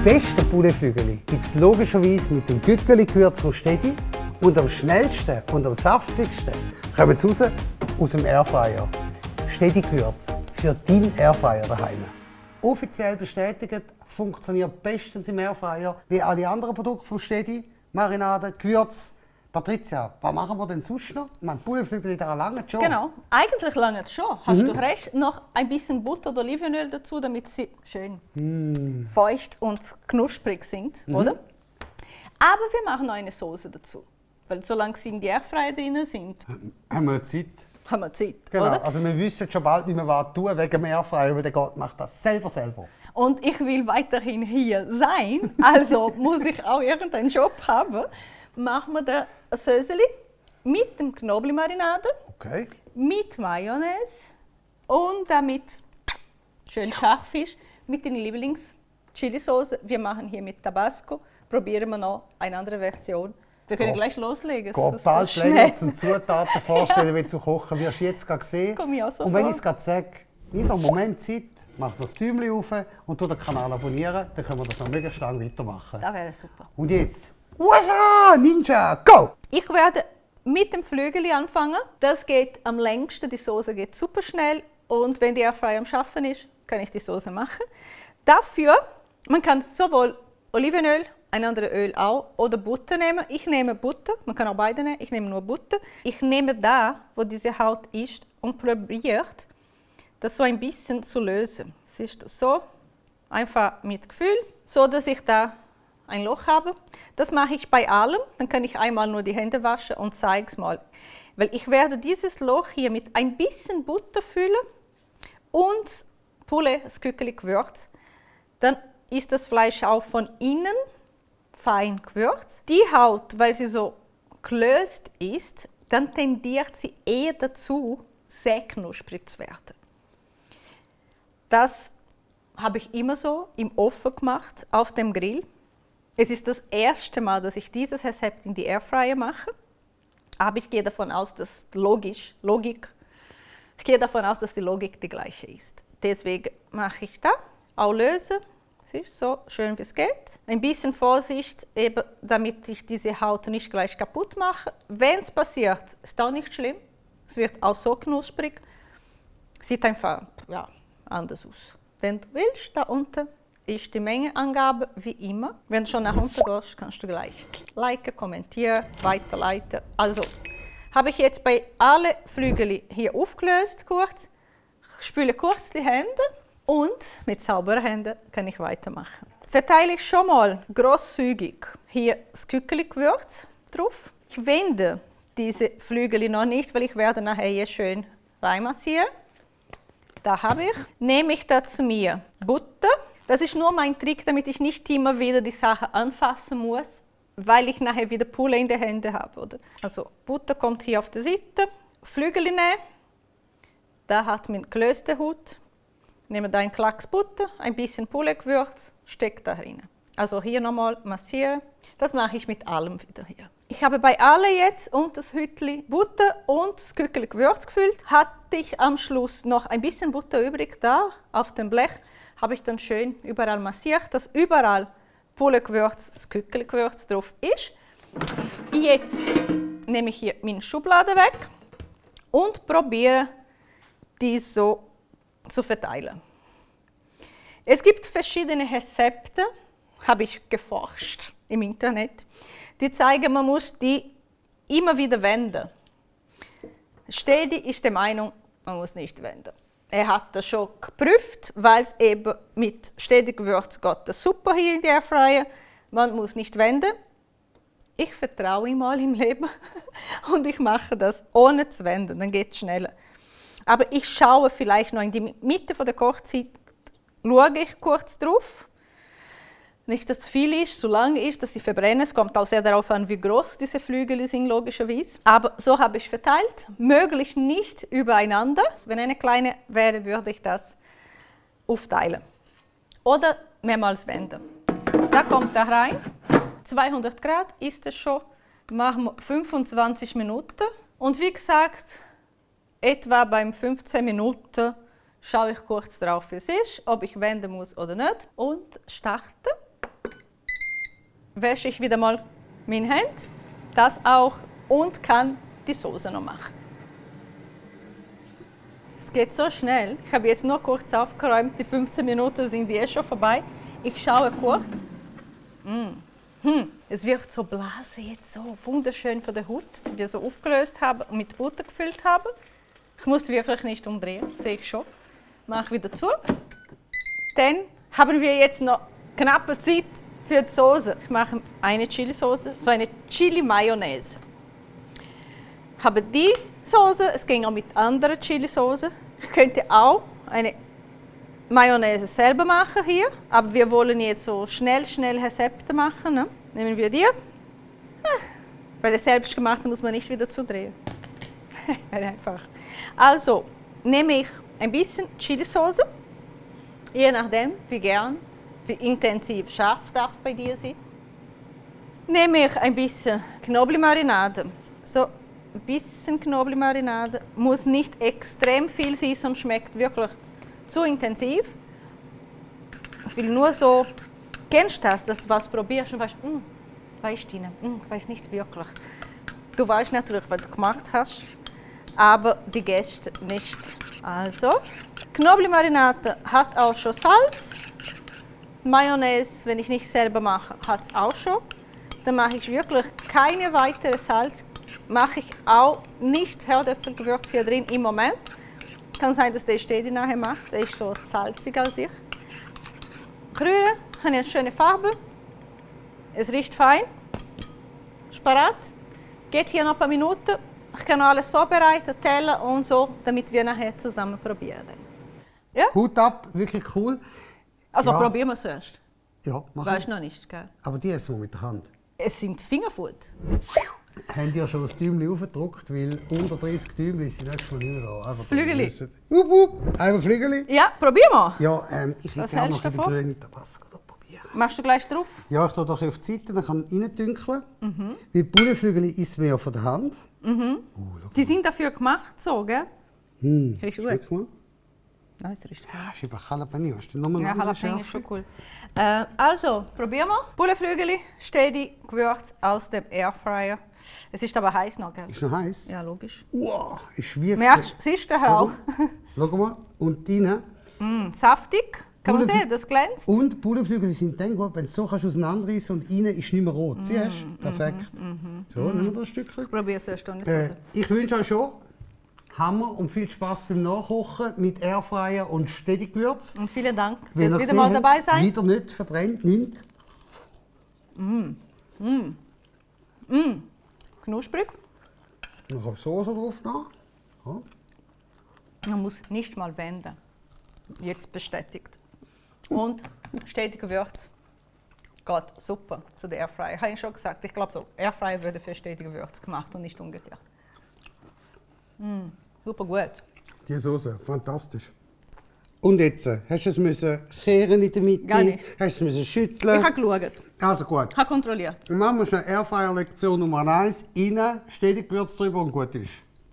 besten Pouletflügel gibt es logischerweise mit dem Gückeli-Gewürz von Stedi und am schnellsten und am saftigsten kommen sie raus aus dem Airfryer. Stedi-Gewürz für deinen Airfryer daheim. Offiziell bestätigt, funktioniert bestens im Airfryer wie alle anderen Produkte von Stedi, Marinade, Gewürz. Patricia, was machen wir denn sonst noch? Man Pouletflügel da lange schon. Genau, eigentlich lange es schon. Hast du recht, noch ein bisschen Butter oder Olivenöl dazu, damit sie schön feucht und knusprig sind, oder? Aber wir machen noch eine Soße dazu, weil solange sie in die Airfryer drin sind, Haben wir Zeit? haben wir Zeit, Genau, oder? also wir wissen schon bald nicht mehr, was tun wegen dem Airfryer, weil der Gott macht das selber. Und ich will weiterhin hier sein, also muss ich auch irgendeinen Job haben. Machen wir da ein Söseli mit dem Knoblauchmarinade, Okay. mit Mayonnaise und damit schön scharf ist, mit den Lieblings-Chili-Sauce. Wir machen hier mit Tabasco. Probieren wir noch eine andere Version. Wir können gleich loslegen. Geht bald länger zum Zutaten vorstellen, wie du kochen wirst du jetzt gerade sehen. Komm ich auch so und wenn vor. ich es gerade sage, nimm noch einen Moment Zeit, mach das Däumchen auf und tu den Kanal abonnieren, dann können wir das noch möglichst lange weitermachen. Das wäre super. Und jetzt, Washa, Ninja, go! Ich werde mit dem Flügel anfangen. Das geht am längsten, die Soße geht super schnell und wenn die Airfryer am Schaffen ist, kann ich die Soße machen. Dafür, man kann sowohl Olivenöl, ein anderes Öl auch, oder Butter nehmen. Ich nehme Butter, man kann auch beide nehmen, ich nehme nur Butter. Ich nehme da, wo diese Haut ist und probiert, das so ein bisschen zu lösen. Es ist so, einfach mit Gefühl, so dass ich da ein Loch habe. Das mache ich bei allem, dann kann ich einmal nur die Hände waschen und zeige es mal. Weil ich werde dieses Loch hier mit ein bisschen Butter füllen und Poulet, das Kücheli Gewürz. Dann ist das Fleisch auch von innen fein gewürzt. Die Haut, weil sie so gelöst ist, dann tendiert sie eher dazu, sehr knusprig zu werden. Das habe ich immer so im Ofen gemacht, auf dem Grill. Es ist das erste Mal, dass ich dieses Rezept in die Airfryer mache. Aber ich gehe davon aus, dass die Logik die gleiche ist. Deswegen mache ich da, auch lösen. Es ist so schön wie es geht. Ein bisschen Vorsicht, eben, damit ich diese Haut nicht gleich kaputt mache. Wenn es passiert, ist auch nicht schlimm. Es wird auch so knusprig. Sieht einfach anders aus. Wenn du willst, da unten ist die Mengenangabe wie immer. Wenn du schon nach unten gehst, kannst du gleich liken, kommentieren, weiterleiten. Also habe ich jetzt bei alle Flügel hier aufgelöst kurz. Ich spüle kurz die Hände und mit sauberen Händen kann ich weitermachen. Verteile ich schon mal grosszügig hier das Kücheli-Gewürz drauf. Ich wende diese Flügel noch nicht, weil ich werde nachher hier schön reinmassieren. Da habe ich. Nehme ich dazu mir Butter. Das ist nur mein Trick, damit ich nicht immer wieder die Sache anfassen muss, weil ich nachher wieder Poulet in den Händen habe. Oder? Also Butter kommt hier auf der Seite. Flügel nehmen. Da hat man gelöste Haut. Nehme da einen Klacks Butter, ein bisschen Poulet-Gewürz, stecke da rein. Also hier nochmal massieren. Das mache ich mit allem wieder hier. Ich habe bei allen jetzt und das Hütli Butter und das Kücheli Gewürz gefüllt. Hatte ich am Schluss noch ein bisschen Butter übrig da auf dem Blech. Habe ich dann schön überall massiert, dass überall Poulet-Gewürz, das Kücheli Gewürz drauf ist. Jetzt nehme ich hier meine Schublade weg und probiere die so zu verteilen. Es gibt verschiedene Rezepte, habe ich geforscht im Internet, die zeigen, man muss die immer wieder wenden. Stedi ist der Meinung, man muss nicht wenden. Er hat das schon geprüft, weil es eben mit Stedi-Gewürz geht das super hier in der Airfryer. Man muss nicht wenden. Ich vertraue ihm mal im Leben und ich mache das ohne zu wenden, dann geht es schneller. Aber ich schaue vielleicht noch in die Mitte der Kochzeit, schaue ich kurz drauf. Nicht, dass es viel ist, zu lang ist, dass sie verbrennen. Es kommt auch sehr darauf an, wie groß diese Flügel sind, logischerweise. Aber so habe ich verteilt, möglichst nicht übereinander. Wenn eine kleine wäre, würde ich das aufteilen. Oder mehrmals wenden. Da kommt da rein. 200 Grad ist es schon. Machen wir 25 Minuten. Und wie gesagt, etwa beim 15 Minuten schaue ich kurz drauf, wie es ist, ob ich wenden muss oder nicht. Und starte. wäsche ich wieder mal meine Hände, das auch, und kann die Soße noch machen. Es geht so schnell. Ich habe jetzt nur kurz aufgeräumt, die 15 Minuten sind schon vorbei. Ich schaue kurz. Es wird so Blase jetzt so wunderschön von der Haut, die wir so aufgelöst haben und mit Butter gefüllt haben. Ich muss wirklich nicht umdrehen, sehe ich schon. Mache wieder zu. Dann haben wir jetzt noch knappe Zeit für die Soße. Ich mache eine Chili-Soße, so eine Chili-Mayonnaise. Ich habe die Soße, es ging auch mit anderen Chili-Soße. Ich könnte auch eine Mayonnaise selber machen hier, aber wir wollen jetzt so schnell Rezepte machen. Ne? Nehmen wir die. Bei der selbstgemachten muss man nicht wieder zudrehen. Einfach. Also nehme ich ein bisschen Chili-Soße, je nachdem, wie gern, wie intensiv scharf darf bei dir sein. Nehme ich ein bisschen Knoblauchmarinade. So ein bisschen Knoblauchmarinade, muss nicht extrem viel sein, sonst schmeckt wirklich zu intensiv. Ich will nur so, kennst du das, dass du was probierst und weißt, weißt du, weiß nicht wirklich. Du weißt natürlich, was du gemacht hast, aber die Gäste nicht. Also, Knoblauchmarinade hat auch schon Salz. Mayonnaise, wenn ich nicht selber mache, hat es auch schon. Dann mache ich wirklich keine weitere Salz. Mache ich auch nicht Herdöpfelgewürz hier drin im Moment. Kann sein, dass der Stedi nachher macht. Der ist so salziger als ich. Rühren, habe eine schöne Farbe. Es riecht fein. Ist parat. Geht hier noch ein paar Minuten. Ich kann noch alles vorbereiten, Teller und so, damit wir nachher zusammen probieren. Ja? Hut ab, wirklich cool. Also Ja. probieren wir es erst. Ja, machen Weißt wir. noch nicht, gell? Aber die essen wir mit der Hand. Es sind Fingerfood. Habt ihr schon das Däumchen aufgedruckt, weil unter 30 Däumchen sind nächstes Mal nicht mehr da. Einfach, Flügeli. dass ihr wisst. Wupp, wupp. Einmal Flügeli. Ja, probieren wir. Ja, ich Was hätte auch noch hältst ein du bisschen davon? grüne Tabasco da probieren. Machst du gleich drauf? Ja, ich tue das auf die Seite, dann kann ich reindünkeln. Weil Bullenflügel isst man ja von der Hand. Schau Die sind dafür gemacht, so, gell? mal. Riecht gut. Schmeck mal. Nein, es riecht gut. Ja, ist über Jalapeno. Hast du nochmal Ja, eine Jalapeno ist Schärfe? schon cool. Also, probieren wir. Bullenflügel, Stedi, Gewürz aus dem Airfryer. Es ist aber heiß noch, gell? Ist noch heiß? Ja, logisch. Wow, ist wie Merkst du, siehst du auch? Schau mal. Und drinnen. Saftig. Kann man Bullenflü- sehen, das glänzt. Und Bullenflügel sind dann gut, wenn du so kannst auseinanderreißen und innen ist nicht mehr rot. Siehst du? Perfekt. So, nehmen wir das ein Stückchen. Ich probiere es erst nicht. Ich wünsche euch schon Hammer und viel Spaß beim Nachkochen mit Airfryer und Stedi-Gewürz. Und vielen Dank Wenn fürs ihr wieder mal gesehen dabei habt, sein. wieder nicht verbrennt, nichts. Knusprig. Noch eine Soße drauf. Noch. Ja. Man muss nicht mal wenden. Jetzt bestätigt. Und stetig Gewürz. Geht super zu der Airfryer. Habe ich schon gesagt. Ich glaube so, Airfryer würde für stetige Gewürz gemacht und nicht umgekehrt. Super gut. Die Soße, fantastisch. Und jetzt, hast du es müssen kehren in der Mitte? Gar nicht. Hast du es müssen Ich schütteln? habe geschaut, Also gut. habe kontrolliert. Dann machen wir schnell Airfryer-Lektion Nummer 1. Innen, stetig Gewürz drüber und gut ist.